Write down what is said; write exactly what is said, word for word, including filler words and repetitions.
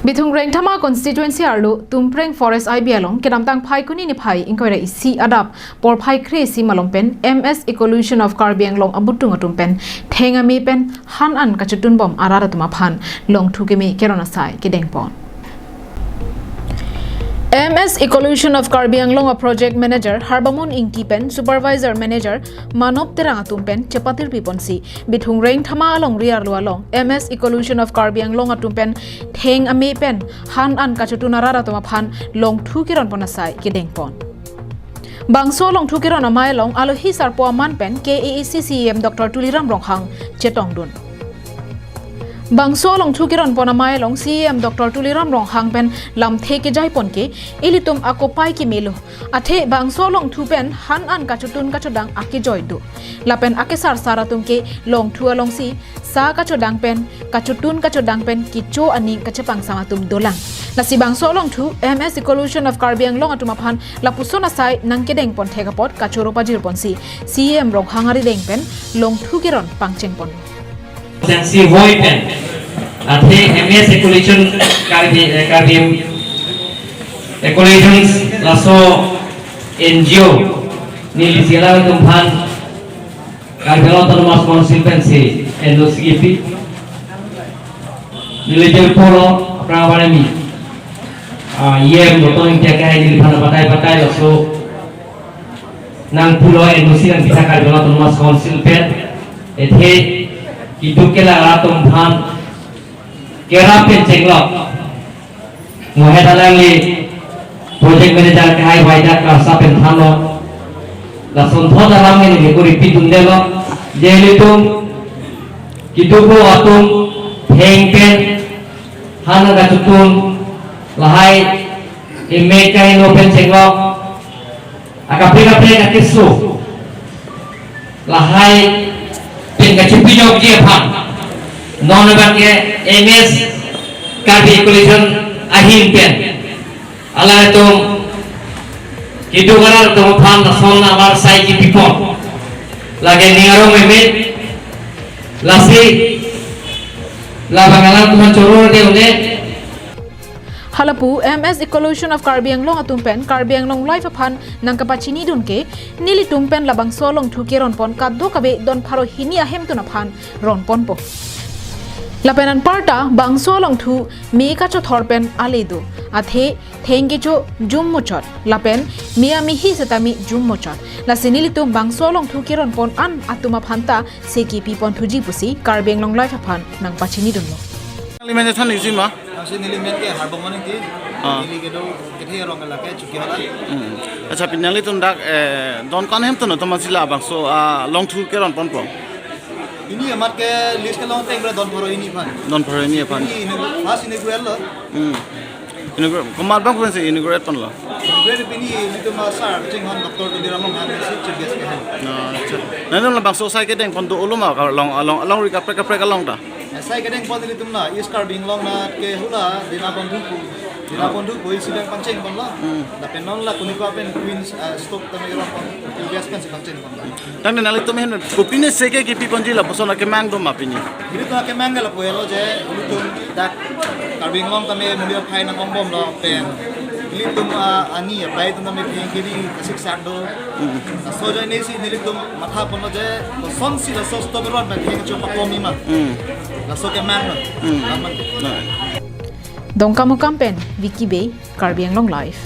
Bithung Rengthama constituency arlo Tumpreng Forest I B along kedamtang Phaikuni niphai ingkoi ra isi adap porphai kre-isi malom pen M S Eco-Logicals of Karbi Anglong abutung atum pen theng ame pen han an kachotun bom arat atum aphan longthu keme keron asai kedengpon. M S Eco-Logicals of Karbi Anglong a project manager Harbamon Ingti pen supervisor manager Manop Terang atum pen chepatirpi ponsi Bithung Rengthama alongri arlo along M S Eco-Logicals of Karbi Anglong atum pen theng ame pen han an kachotun arat atum aphan longthu keron pon asai kedengpon. Bangso longthu keron amei along alohi sarpo aman pen K A A C C E M Doctor Tuliram Ronghang chetongdun. Bangso longthu keron pon amei along C E M Doctor Tuliram Ronghang pen lamthe kejai pon ke ilitum akopai kemelo. Athe bangso longthu pen han an kachotun kachodang akejoi do. Lapen akesarsar atum ke longthu alongsi sa kachodang pen, kachotun kachodang pen kecho aning kachepangsam atum dolang. Lasi bangso longthu M S Eco-Logicals of Karbi Anglong atum aphan lapuson asai nangkedengpon thek apot kachoro pajir ponsi C E M Ronghang arideng pen longthu keron pangcheng pon. Agency voi pen, athe M S Eco-Logicals Karbi, eh, Karbi Eco-Logicals laso N G O neli jela atum aphan Karbi Anglong Autonomous Council pensi N O C kipi. Neli jirpo-lo aphrang abarami, ah, E M Rotong Ingti ke hai neliphan patai patai laso nangpulo N O C nangpitha Karbi Anglong Autonomous Council pen. Athe keduk kelang atum aphan kerap pen chenglok. Mohet alangli project manager ke hai waida klasa pen thanlo. Lason thot alam ini ko repeat dundelo. Je ilitum keduk atum theng pen han an kachotun, lahai emek kaheno pen chenglok. Akaprek kaprek akeso lahai pen kachepijokji aphan non abang ke M S Karbi Eco-Logicals ahin pen alangtum keduk arat atum aphan lason amar sai kipipon. Lake ning arong meme, lasi labang alangtum choro de une. Halapu M S Eco-Logicals of Karbi Anglong atum pen Karbi Anglong Live aphan nangkapachinidun ke nelitum pen labangso longthu keron pon kadokave don pharo hini ahemtun aphan ron ponpo. Lapen anparta bangso longthu me kachothor pen ale do. Athe theng kecho jum muchot. Lapen me amehi setame jum muchot. Lasi nelitum bangso longthu keron pon an atum aphan ta se kipi pon thuji pusi Karbi Anglong Live aphan nangpachinidunlo. Nangli men than isi ma? Lasi neli men ke Harbamon Ingti. Ah. Neli kedo kethe arong ke lake Chokihola. Hmm. Acha, pini nanglitum dak, eh, don ko-an ahemtun atum aphan si labangso, ah, longthu keron ponpo? Pini amat ke list kelong ateng ber don pharo hini aphan. Don pharo hini aphan. Pini inaug-, first inaugural lo. Hmm. Inaugural, komat abang pensi inaugurate ponlo? Inaugurate pini ilitum asar kachinghon Doctor Tuliram Ronghang si chief guest ke hai. Ah, acha. Nanglitum labangso sai kedengpon do-olo ma, along, along, alongri kaprek kaprek along ta? Sai kedengpon ilitum la East Karbi Anglong na ke hula Dina Bondhu pu. Dina Bondhu pu isi abang pangcheng ponlo. Hmm. Lapen non la Kunika pen Queens, ah, Stoke tame rong pon. Chief guest pensi pangcheng ponlo. Tangte nanglitum ahin kopine se ke kipi ponji lapuson akemang do ma pini? Ilitum akemang ke lapu helo je, ilitum dak Karbi Anglong tame muli aphai nang-ong bomlo pen ilitum, ah, ani abai atum tame ping kiri kasik sak do. Hmm. Laso ajoine si nelitum matha ponlo je, kosonsi laso stock run pen theng kecho pakomi ma. Hmm. Laso kemang lo. Hmm. Aman. Nah. Dongkamukam pen Vicky Bey, Karbi Anglong Live.